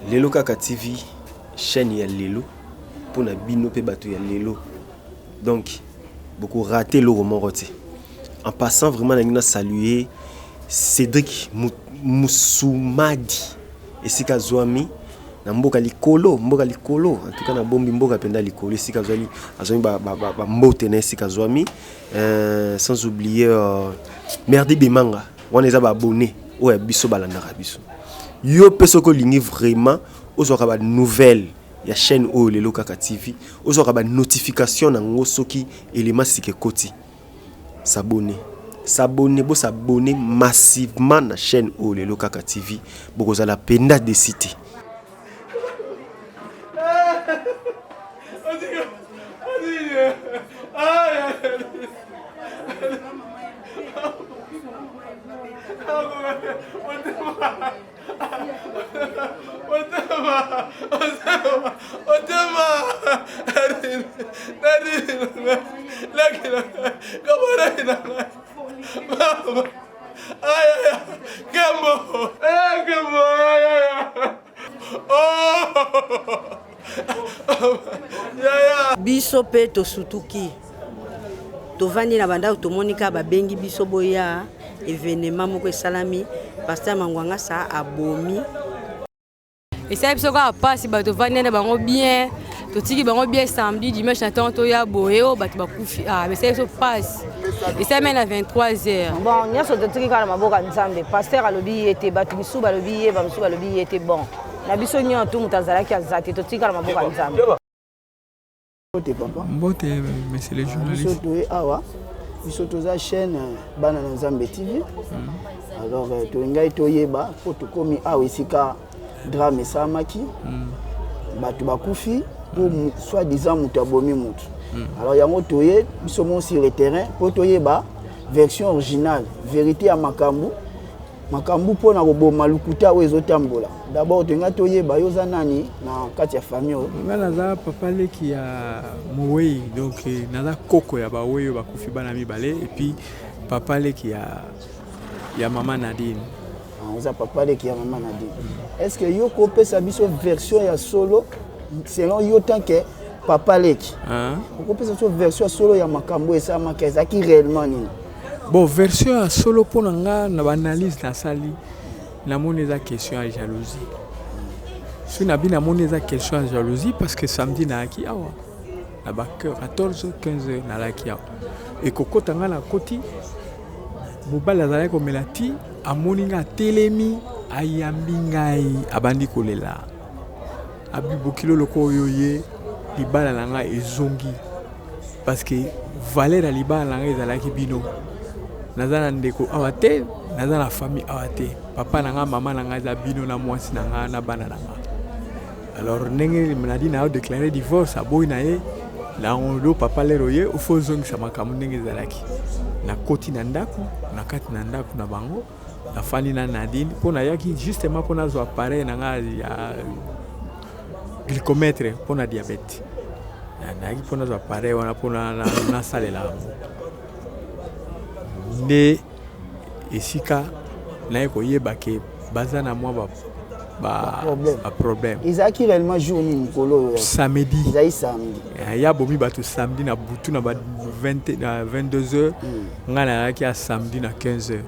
Lelo Kaka TV, chaîne ya lelo pona bino pe bato ya lelo. Donc boko rater eloko moko te. En passant vraiment nalingi na saluer Cédric Musumadi esika azwami na mboka likolo, mboka likolo en tout cas na bombi mboka mpenza likolo esika azwami, azwami ba, ba, ba, ba mbote na esika azwami sans oublier Merdi Bemanga wana eza ba abonné oyo ya biso balandaka biso. Yo pe soki olingi vraiment ozwaka ba nouvelle ya chaîne oyo Lelo Kaka TV, ozwaka ba notification na ngo soki elema sika ekoti, s'abonner, s'abonner, bo s'abonner massivement na chaîne oyo Lelo Kaka TV, bokozala penda desi te. Biso pe tosutuki tovandi na bandako tomoni kaka babengi biso boya evenement moko esalami pasteur Mangwangasa abomi. Esali biso kaka mpasi, bato tovandi na bango bien, totiki bango bien samedi dimanche na ntongo toya boye oyo bato bakufi. Ah, esali biso mpasi, esalami na 23 heures. Bon, nyonso totiki kaka na maboko ya Nzambe. Pasteur alobi ye te, bato misusu balobi ye, ba misusu balobi ye te. Bon, na biso nyonso tu moto azalaki aza te, totiki kaka na maboko ya Nzambe. Mbote papa. Mbote monsieur le journaliste. Biso toye awa, biso toza chaîne Bana na Nzambe TV. Alors tolingai toyeba po tokomi awa esika drame esalamaki. Bato bakufi po soi-disant moto abomi moto. Alors yango toye biso mo sur le terrain po toyeba version originale, vérité ya makambo. Makambo mpo na koboma lokuta oyo ezotambola. D'abord tolingai toyeba yo oza nani na kati ya famille oyo? Nga naza papa leki ya Mowei, donc naza koko ya bawei oyo bakufi bana mibale, et puis papa leki ya mama Nadine. Ah, oza papa leki ya mama Nadine. Est-ce que yo kopesa biso version ya solo selon yo tant que papa leki? Hein? Okopesa biso version ya solo ya makambo esalamaki ezalaki réellement nini? Bon, version ya solo mpo na nga na ba analyse nasali, namoni eza question ya jalousie. Soki nabi namoni eza question ya jalousie parce que samedi nayaki awa na ba 14 15 heures nalaki awa, ekokota nga nakoti, mobali azalaki komela ti amoni nga atelemi, ayambi ngai, abandi kolela, abi bokilo loko oyo ye libala na ngai ezongi parce que valeur ya libala na ngai ezalaki bino. Naza na ndeko awa te, naza na famille awa te, papa na ngai, mama na ngai eza bino na mwasi na ngai na bana na ngai. Alors ndenge Nadine na déclaré divorce, aboyi na ye na lo papa lero ye ofo ozongisa makambo ndenge ezalaki. Nakoti na ndako, na kati na ndako na bango nafandi na Nadine mpo nayaki justement mpo nazwa appareil na ngai ya glycomètre mpo na diabète. Nayaki mpo nazwa appareil wana mpo nasalela yango. Nde esika naye koyeba ke baza na mwa ba problème. Ezalaki réellement jour nini mokolo oyo? Samedi. Ezali samedi. Ya bomi bato samedi na butu na ba 20 na 22 heures. Ngai nayaki ya samedi na 15 heures.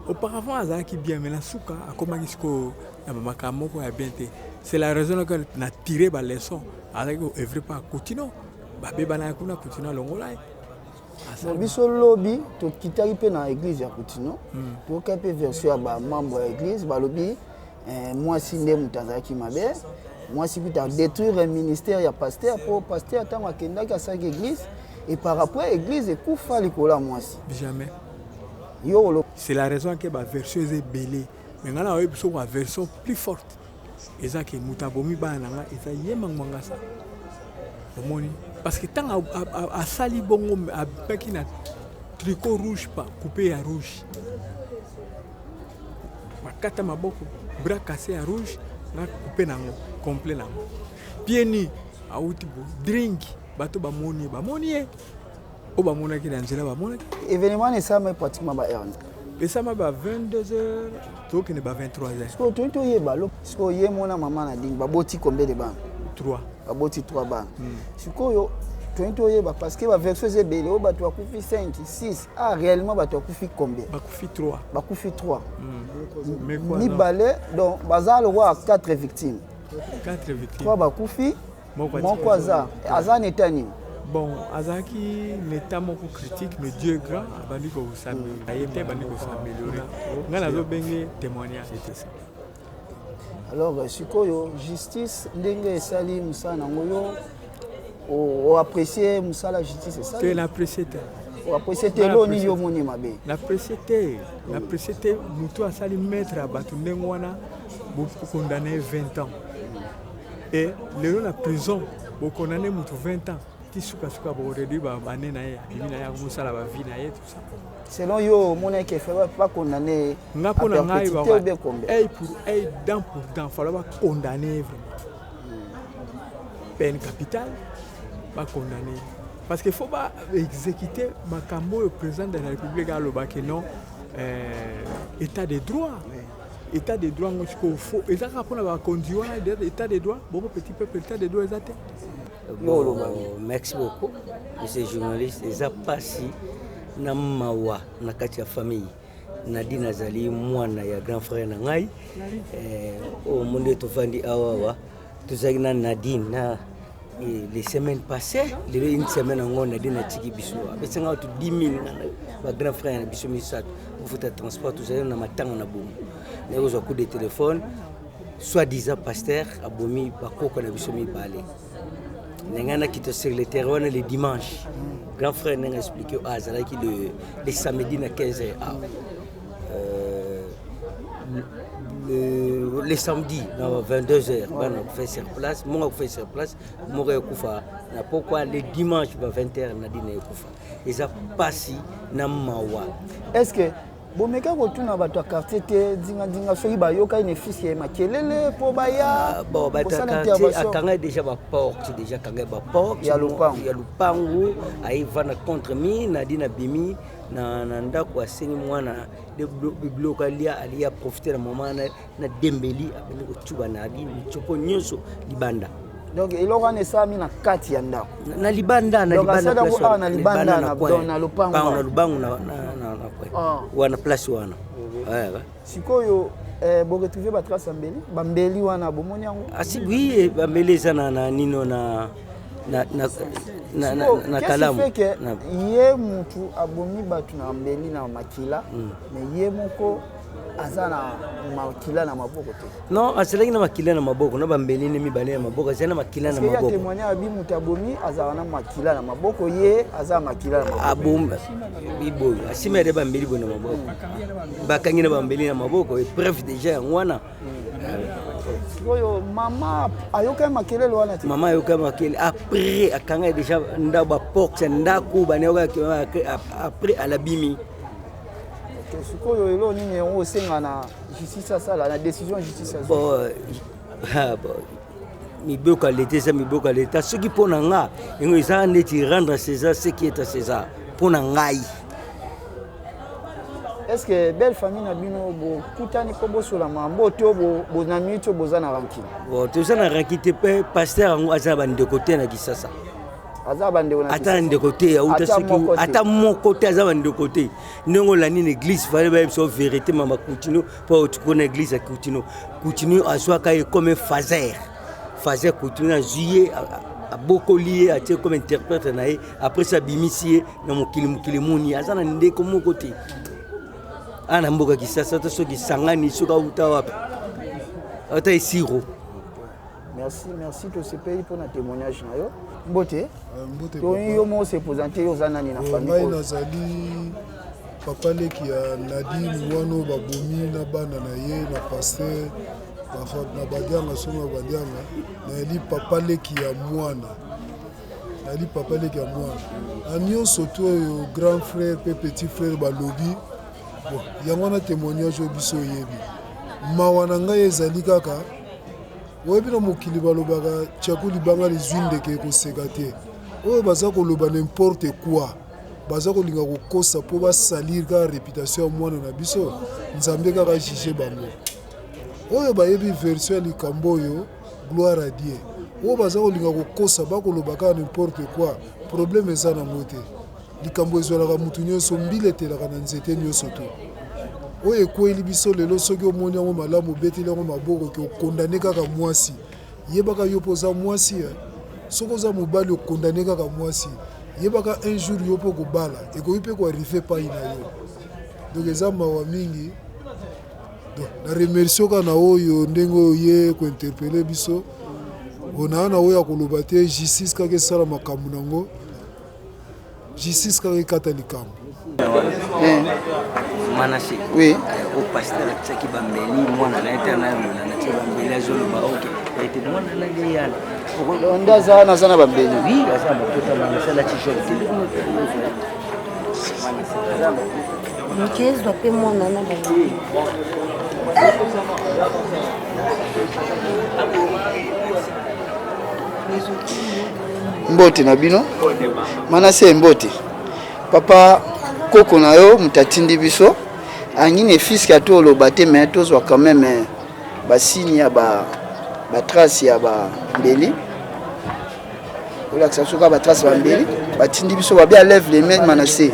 Auparavant azalaki bien, mais na suka akomaki sikoyo na makambo moko ya bien te. C'est la raison laquelle na tiré ba leçon. Azalaki ko œuvrer pa Kutino, babebana kuna, Kutino alongola ye. Bon, biso lobi tokitaki mpe na église ya Kutino, toyokai mpe version ya bamembre ya église, balobi mwasi nde moto azalaki mabe, mwasi kuta adétruire ministère ya pasteur, mpo pasteur ntango akendaki asalaki église et par après église ekufa likolo ya mwasi. Jamais. Yo C'est la raison ke ba version eza ebele, mais ngai nayobi biso ba version plus forte eza ke moto abomi bana na ngai eza ye Mangwangasa. Omoni, parce que ntango asali bongo abaki na tricot rouge pa coupe ya rouge, bakata maboko, bras cassé ya rouge na coupe nango complet nango, pieds nus, awuti bo drink, bato bamoni ye, bamoni ye oyo bamonaki na nzela bamonaki. Événement wana esalama pratiquement ba heure? Esama ba 22 heures, tokende ba 23 heures. Sikoyo toyi toyeba lo Sikoyo ye mona mama Nadine baboti combien de bana? 3. Baboti 3 bana. Sikoyo toyei toyeba parce que baversion eza ebele oyo bato bakufi 5 6, ah, réellement bato bakufi combien? Bakufi 3. Bakufi 3. Mibale, donc baza lokola 4 victimes. 4 victimes. 3 bakufi, moko aza na état nini? Bon, azalaki na état moko critique, mais Dieu est grand, abandi kos'améliorer ye te, abandi kos'améliorer. Ngai nazobenge témoignage, c'était ça. Alors sikoyo justice ndenge esali mosala nango, yo oapprécie mosala justice esali? Te, naapprécie te. Oapprécie te? Eloo nini yo omoni mabe? Naapprécie te, naapprécie te. Motu asali maître ya bato ndenge wana, bokondamne 20 ans e lelo na prison, bokondamne motu 20 ans ti sukasuka bokoréduire bane na ye, abimi na ye, akomosala bavie na ye, tout ça. Selon yo, omonaki efe bakondamne? Nga, mpo na ngai, œil pour œil, dent pour dent, fala bakondamne vraiment peine capitale, bakondamne, parce que faut baexécuter makambo oyo président de la République alobaki. Non, état de droit, état de droit ngo sikoyo fo eza kaka mpona bakonzi wana. État de droit bongo, petit peuple, état de droit eza te. Bon, merci beaucoup, monsieur journaliste. Eza mpasi na mawa na kati ya famille. Nadine azali mwana ya grand frère na ngai. Oyo monde tovandi awawa, tozalaki na Nadine na les semaines passées. Lelo une semaine yango Nadine atiki biso, apesanga bato 10 000, bagrand frère na biso misato, kofuta transport. Tozali na matanga na bomo, naye kozwa coup de téléphone, soit disant pasteur abomi bakoko na biso mibale. Na ngai nakita sur le terrain wana le dimanche. Grand frère ndenge expliqué, oyo azalaki le samedi na 15 heures awa, le samedi na 22 heures bana akufa sur place, moko akufa sur place, moko ekufa na pokwa. Le dimanche ba 20 heures Nadine ekufa. Eza pasi na mawa. Est ce que bomeka kotuna bato ya quartier te, ndingandinga, soki bayokaki ne fils ya makelele mpo baya? Bon, bato ya quartier, akangaki déjà baporte, déjà akangaki baporte. Ya lopango. Ya lopango. Ayevanda contre mi Nadine abimi na ndako, asengi mwana biloko alia, alia, profite na mama na dembeli, abandi kotuba Nadine, mitsopo nyonso libanda. Donc eloko wana esalami na kati ya ndako? Na libanda, na libanda, na libanda, na lopango. Na lobango, na wana, place wana. Sikoyo boretrouve batrace ya mbeli, bambeli wana bomoni yango? Asi, oui, bambeli eza na nino na kalamu. Ye mutu abomi bato na mbeli na makila, mais ye moko aza na makila na maboko te? Non, azalaki na makila na maboko, na bambeli ne mibale na maboko, azali na makila na maboko. Témoignage abi moto abomi azalaka na makila na maboko, ye aza makila na maboko. Abomba biboyo, asimi ade bambeli boye na maboko, bakangi na bambeli na maboko, preuve déjà yango wana. Sikoyo mama ayokaki makelele wana te? Mama ayokaki makelele après akangaki déjà ndako, baporte ya ndako banayokaki après alabimi. Sikoyo elo nini yango osenga na justice asala na décision justice? Bon, mibeko ya leta eza mibeko ya leta. Soki mpo na nga, yango eza neti rendre à César ce qui est à César mpo na ngai. Est ce que belle famille na bino bokutani mpo bosola mambo to na minute oyo boza na rancune? Bon, toza na rancune te. Mpe pasteur yango aza na bandeko te na Kisasa. Aza bandeko na Ata na ndeko te, auta soki ata moko te, aza bandeko te. Ndenge olandi na église, fale bayebisa vérité. Mama Coutinho, mpo otuko na église ya Coutinho, Coutinho azwaka ye comme fazer fazer. Coutinho azwi ye, abokoli ye, atie comme interprète na ye. Après sa abimisi ye na mokili, mokili moni aza na ndeko moko te ana na mboka Kisasa, to soki sangani, soki auta wapi, auta esiro. Merci, merci, tosepeli mpona témoignage na yo. Mbote. Toyi yo moko se présente, yo oza nani na famille? Ngai nazali papa leki ya Nadine wana oyo babomi na bana na ye na pasteur na Badianga, somo ya Badianga. Nayali papa leki ya mwana, nayali papa leki ya mwana. Na nyonso to oyo grand frère mpe petit frère balobi, bon, yango wana témoignage oyo biso oyebi. Mawa na ngai ezali kaka, oyebi, na mokili balobaka tiaku libanga lizwi ndeke ekoseka te. Oyo baza koloba n'importe quoi, baza kolinga kokosa mpo basalir kaka réputation ya mwana na biso. Nzambe kaka juge bango. Oyo bayebi version ya likambo oyo, gloire à Dieu. Oyo baza kolinga kokosa, bakoloba kaka n'importe quoi, problème eza nango te. Likambo ezwalaka mutu nyonso, mbila etelaka na nzete nyonso to. Oyo ekweyeli biso lelo, soki omoni yango malamu, obeteli yango maboko ke okondane kaka mwasi. Yebaka yo mpe oza mwasi, eh. Soki oza mobali okondane kaka mwasi, yebaka un jour yo mpe okobala, ekoki mpe ko arriver epai na yo. Donc eza mawa mingi. Donc na remercie kaka na oyo ndenge oyo ye ko interpeller biso. Ona na oyo akoloba te, justice kaka esala makambo nango. Justice kaka ekata likambo. Manase. Oui. Eh, o pasteur atiaki bambeli mwana na ye te na na tie bambeli azoloba ok ete mwana na ye yana. Nde aza wana aza na bambeli. Oui, aza na bapota manase alati jaune. Mokezwa mpe mwana na bambeli. Mbote na bino Manase, mbote papa. Koko na yo moto atindi biso angini efiske ata oloba te, mais tozwa quand même basigne ya batrace ya bambeli, olakisa biso kaka batrace bambeli batindi biso babi alève les mains Manase.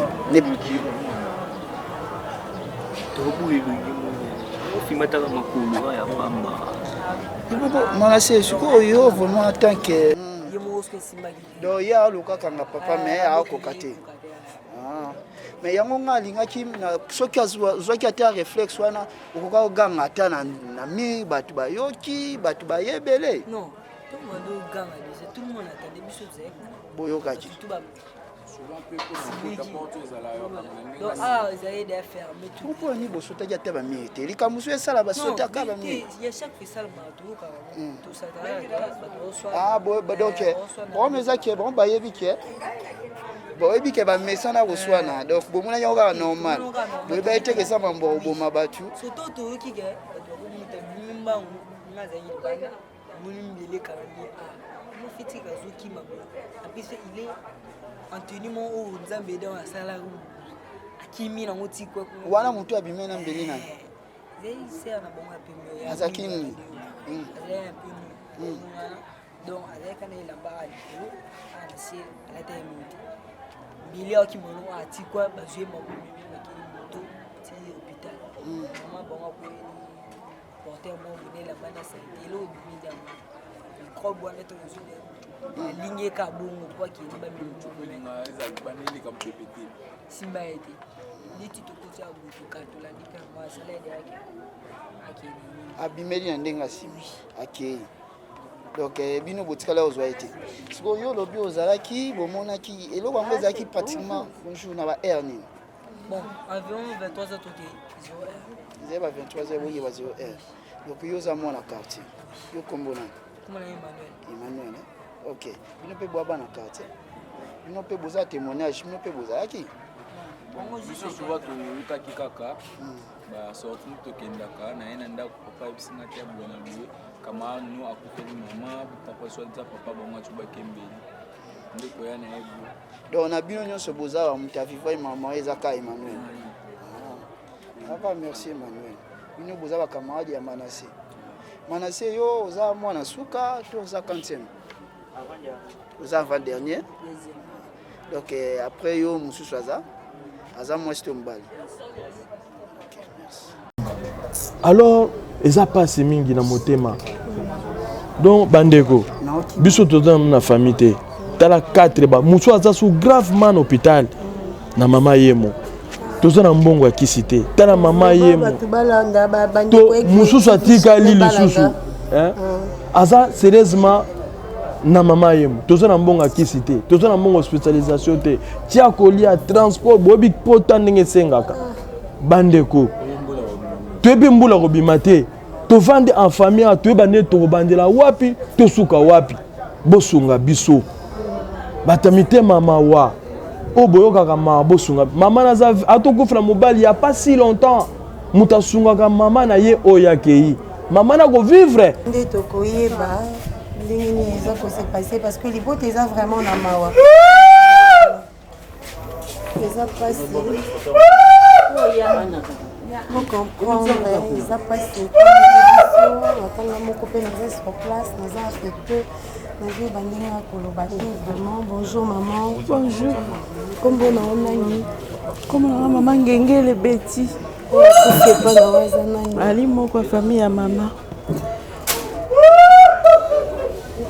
Manase, sikoyo yo vraiment en tant que donc ye alukakanga papa, mais akoka te. Mais yango nga alingaki soki azwaki ata réflexe wana, okoka koganga ata na mi bato bayoki, bato bayebele boyokaki. Mpo nini bosotaki ata bamire te? Likambo so esala basotaka bamire. Donc problème eza ke bango bayebi ke boyebi ke bamesana koswana, donc bomonaki yango kaka normal, boyeba ete ke eza mambo ya koboma bato. Wana motu abimi na mbeli nani azalaki nini? Donc azalaki na elamba ya likolo, na se alata ye mingi te, mbili aoki molongo atikwa, bazwi ye mabomemi bakeli moto ti hôpital. Mama bango akweli porteur moko boye na elamba na salite, eloko ebimi ndango microbe wana to ozwi alingi ye kaka bongo po akende bamemi simba ye te neti tokoti ya butu tolandi mpe yango asala yake akende. Abimeli na ndenge asimi akei, donc bino botikala ozwa ye te. Sikoyo yo olobi ozalaki, bomonaki eloko yango ezalaki pratiquement bonjour na ba heure nini? Bon, environ 23 heures toke 0 heure. Ezali ba 23 heures boyeba 0 heure. Donc yo oza mwana quartier, yo kombo nani? Kombo na Emmanuel. Emmanuel, eh? Ok, bino mpe bwa bana quartier, bino mpe boza témoignage, bino mpe bozalaki? Biso souvent toyokaki kaka basorti, tokendaka na ye na ndako. Papa ayebisinga te aboye na boye, camarade no akufeli mama, papa soi-disant papa bango ati bakembeli nde koya na ye boye. Donc na bino nyonso boza wa moto avivai mama eza ka Emmanuel. Ava, merci Emmanuel. Bino boza bacamarade ya Manase. Manase, yo oza mwana suka to oza quantième? Oza avant dernier, donc après yo mosusu aza mwasi to mobali? Ok, merci. Alors eza mpasi mingi na motema. Donc bandeko, biso toza na famille te. Tala 4 ba mosu aza su gravement na hôpital na mama yemo, toza na mbongo ya kisi te. Tala mama yemo to mosusu atikali lisusu, aza sérieusement na mama yemo. Toza na mbongo ya kisi te, toza na mbongo ya hospitalisation te, tia kolia, transport, boyebi pota ndenge esengaka. Bandeko, toyebi mbula kobima te. Tovandi en famille awa, toyeba nde tokobandela wapi, tosuka wapi. Bosunga biso, bato ya mitema mawa oyo boyokaka mawa, bosunga mama naza atokufela mobali ya pas si longtemps. Moto asungaka mama na ye oyo akei, mama na kovivre. Nde tokoyeba ndenge nini eza kose passe, parce que libota eza vraiment na mawa, eza mpasi bocomprendre, eza mpasi. Ata nga moko mpe naza sur place, naza affecte, nazoyeba ndenge ya koloba te vraiment. Bonjour maman. Bonjour. Kombo na yo nani? Kombo na nga mama Ngengele Betty. Oyo akufi epa na yo aza nani? Ali moko ya famille ya mama.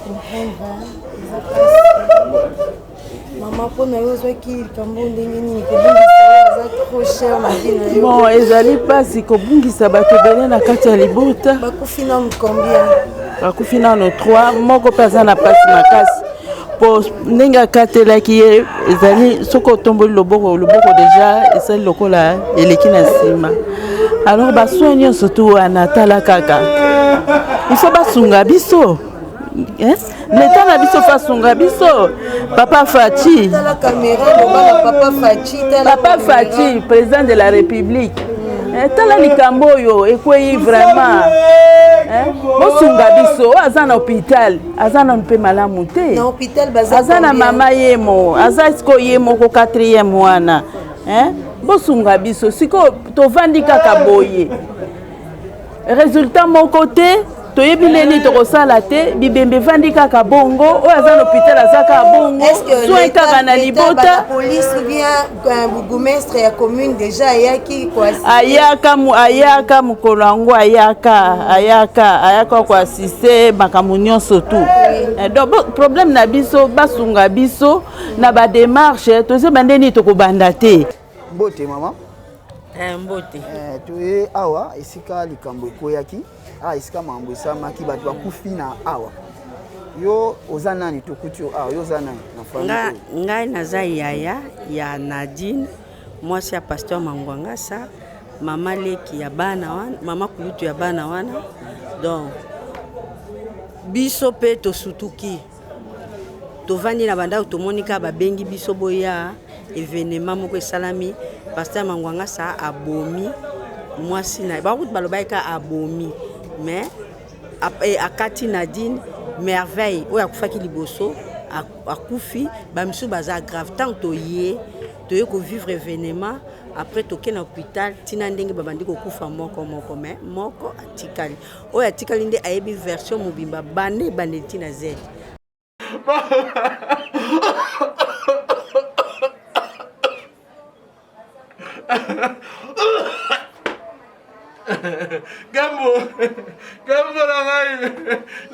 Comprendre, eza pasi. Mama, mpo na yo ozwaki likambo ndenge nini kobungisa oyo aza trop cher na vie na yo? Bon, ezali mpasi kobungisa bato ebele na kati ya libota. Bakufi nanu combien? Bakufi nano 3, moko mpe aza na mpasi makasi mpo ndenge akatelaki ye ezali soki otomboli loboko, loboko deja esali lokola eleki na nsima. Alors basoin nyonso tu wana tala kaka, il faut basunga biso. Eh? Leta na biso fasunga biso papa Fatshi, papa Fatshi président de la République. Eh, tala likambo oyo ekwei vraiment eh? bosunga biso oyo aza na hôpital aza nanu mpe malamu te, aza na mama yemo, aza sikoyo ye moko 4e wana eh? Bosunga biso sikoyo tovandi kaka boye, resultat moko te, toyebi nini tokosala te, bibembe evandi kaka bongo, oyo aza na hôpital aza kaka bongo, soin kaka na libota. Police ou bien bourgmestre ya commune déjà ayaki? Ayaka, ayaka mokolo yango, ayaka ayaka ayaka koassister makambo nyonso tu. Donc problème na biso, basunga biso na badémarche, tozoyeba nde nini tokobanda te. Mbote mama. Mbote. Toye awa esika likambo ekweyaki, awa esika makambo esalamaki, bato bakufi na awa. Yo oza nani? Tokuti yo awa, yo oza nani na famille? Ngai naza yaya ya Nadine, mwasi ya pasteur Mangwangasa, mama leki ya bana wana, mama kulutu ya bana wana. Donc biso mpe tosutuki, tovandi na bandako, tomoni kaka babengi biso boya événement moko esalami, pasteur Mangwangasa abomi mwasi na ye. Bakuti balobaki kaka abomi, mais akati Nadine Merveille oyo akufaki liboso, akufi, bamisusu baza grave. Ntango toye, toye kovivre événement, après toke na hôpital, ntina ndenge babandi kokufa moko moko, mais moko atikali, oyo atikali nde ayebi version mobimba bande ebandeli ntina z. Gambo, gambo na ngai,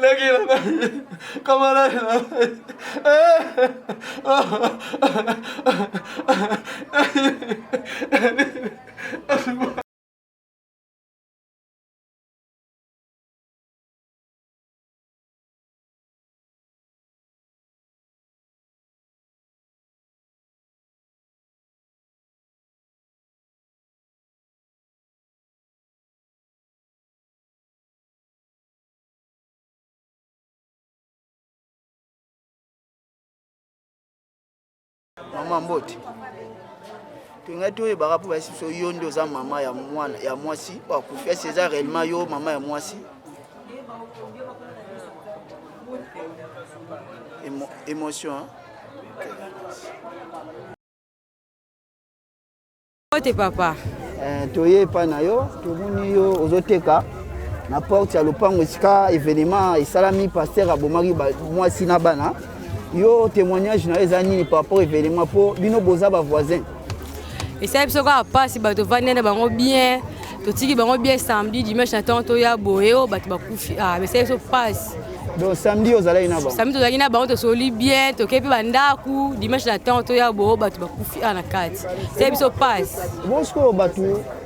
leki na ngai, camarade na ngai. Mama, mbote. Tolingai toyebaka mpo bayesi biso yo nde oza mama ya mwana ya mwasi oyo akufi. Esi eza réellement yo mama ya mwasi? Émotion, hein? Mbote papa. Toye epai na yo, tomoni yo ozoteka na porte ya lopango esika événement esalami, pasteur abomaki mwasi na bana. Yo, témoignage na yo eza nini par rapport événement, mpo bino boza bavoisin? Esali biso kaka mpasi, bato tovandi na bango bien, totiki bango bien samedi, dimanche na ntongo toya boye oyo bato bakufi. Ah, esali biso mpasi. Donc samedi ozalaki na bango? Samedi tozalaki na bango, tosoli bien, tokei mpe bandako, dimanche na ntongo toya boye bato bakufi awa na kati. Esali biso mpasi. Bon, sikoyo bato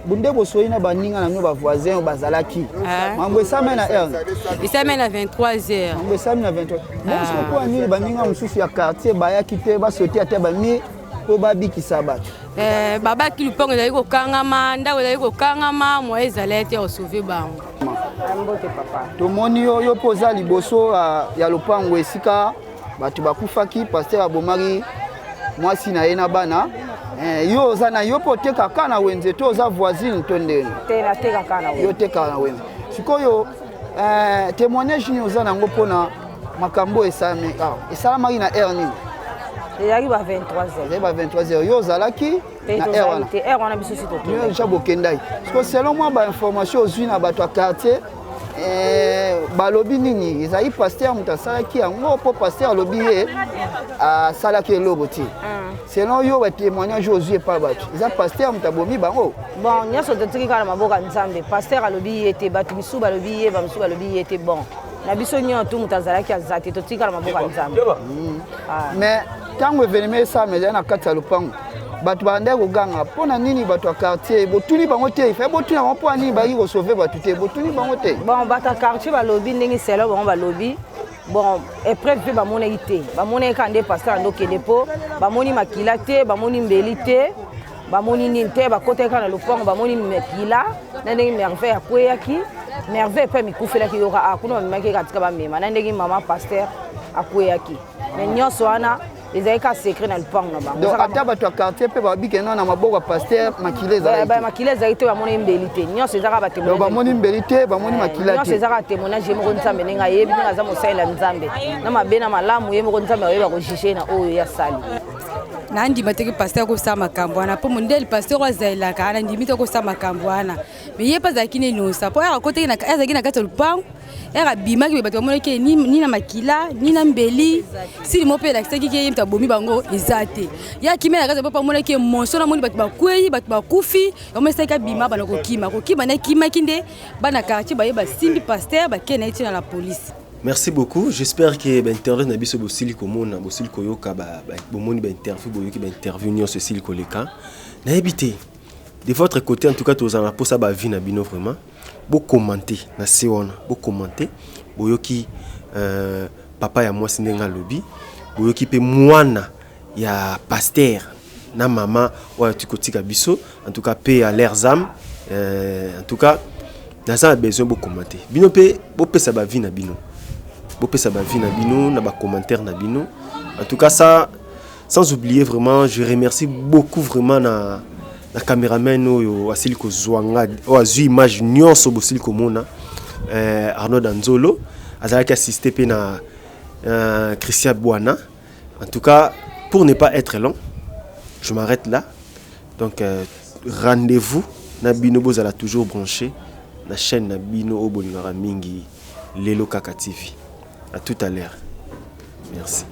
nde bosoli na baninga na bino, bavoisin oyo bazalaki, mambo esalami na heure? Esalami na 23 heures. Mambo esalami na 23. Bon, sikoyo mpo ya nini baninga mosusu ya quartier bayaki te, basote ata bamire mpo babikisa bato? Babaki lupango ezali kokangama, ndako ezali kokangama, moye ezali te ya kosauve bango. Mbote papa. Tomoni yo, yo mpo oza liboso ya lopango esika bato bakufaki, pasteur abomaki mwasi na ye na bana. Yo oza na yo mpo otekaka na wenze to oza voisine to ndeni? Te, natekaka na wenze. Yo otekaka na wenze. Sikoyo témoignage nini oza nango mpona makambo oyo esalami awa? Esalamaki na heure nini? Ezalaki ba 23 heures. Ezalaki ba 23 heures. Yo ozalaki na heure wana? Te, heure wana biso si tokendaki. Deja bokendaki. Sikoyo selon moi bainformation ozwi na bato ya quartier, Eh, balobi nini ezali pasteur moto asalaki yango mpo pasteur alobi ye asalaki eloko te hmm. selon yo batémoignage ozwi epai bato eza pasteur moto abomi bango. Bon, nyonso totiki kaka na maboko ya Nzambe. Pasteur alobi ye te, bato misusu balobi ye, bamosusu balobi ye te. Bon, na biso nyonso tu moto azalaki aza te, totiki kaka na maboko ya Nzambe. Ah. Mais ntango événement esalama ezali na kati ya lopango, bato bandaki koganga mpo na nini? Bato ya quartier botuni bango te? Ifaye botuna bango mpo na nini bayaki kosauve bato te? Botuni bango te? Bon, bato ya quartier balobi ndenge selo bango balobi. Bon, épreuve mpe bamonaki te, bamonaki kaka nde pasteur ando okende mpo bamoni makila te, bamoni mbeli te, bamoni nini te. Bakotaki kaka na lopango, bamoni makila na ndenge Merveille akweyaki. Merveille mpe amikufelaki yoka a kuna, bamemaki kaka tika bamema na ndenge mama pasteur akweyaki. Mais nyonso wana ezali kaka secret na lupango na bango. Donc ata bato ya quartier mpe babike no na maboko ya pasteur, makila ezalaki te? Makila ezalaki te, bamoni mbeli te, nyonso eza kaka batémoignage. Bamoni mbeli te, bamoni makila te. Nyonso eza kaka témoignage. Ye moko Nzambe ndenge ayebi, ndenge aza mosali na Nzambe, na mabe na malamu, ye moko Nzambe ayeba kojuge na oyo ye asali. Nandima teke pasteur akosala makambo wana, mpo mondele pasteur oyo azalelaka, nandimi te akosala makambo wana. Me ye mpe azalaki na inosa, mpo azalaki na kati ya lopango, ere abimaki me bato bamonaki ye ni na makila ni na mbeli. Sili moko mpe elakisaki ke ye moto abomi bango eza te. Ye akimi na kati ya mpo amonaki ye monso, namoni bato bakwei, bato bakufi, yango esalaki abima bana kokima kokima na ekimaki nde bana quartier baye basimbi pasteur, bakei na ye ntina la police. Merci beaucoup. J'espère que ba interview na biso bosili komona, bosili koyoka, ba, ba, bomoni ba interview, boyoki ba interview nyonso esili koleka. Nayebi te. De votre côté, en tout cas, tozala na posa ba avis na bino vraiment. Bocommenter na se wana, bocommenter. Boyoki papa ya mwasi ndenge alobi, boyoki mpe mwana ya pasteur na mama oyo kotika biso. En tout cas, paix à leurs âmes. En tout cas, naza na besoin bocommenter. Bino mpe bopesa ba avis na bino. Bopesa ba avis na bino na ba commentaire na bino. En tout cas, ça sans oublier vraiment, je remercie beaucoup vraiment na caméraman oyo asili kozwa nga, oyo azwi image nyonso bosili komona, Arnaud Danzolo azalaki assisté mpe na Christian Bwana. En tout cas, pour ne pas être long, je m'arrête là. Donc rendez-vous na bino, bozala toujours branché na chaîne na bino oyo bolingaka mingi, Lelo Kaka TV. À tout à l'heure, merci.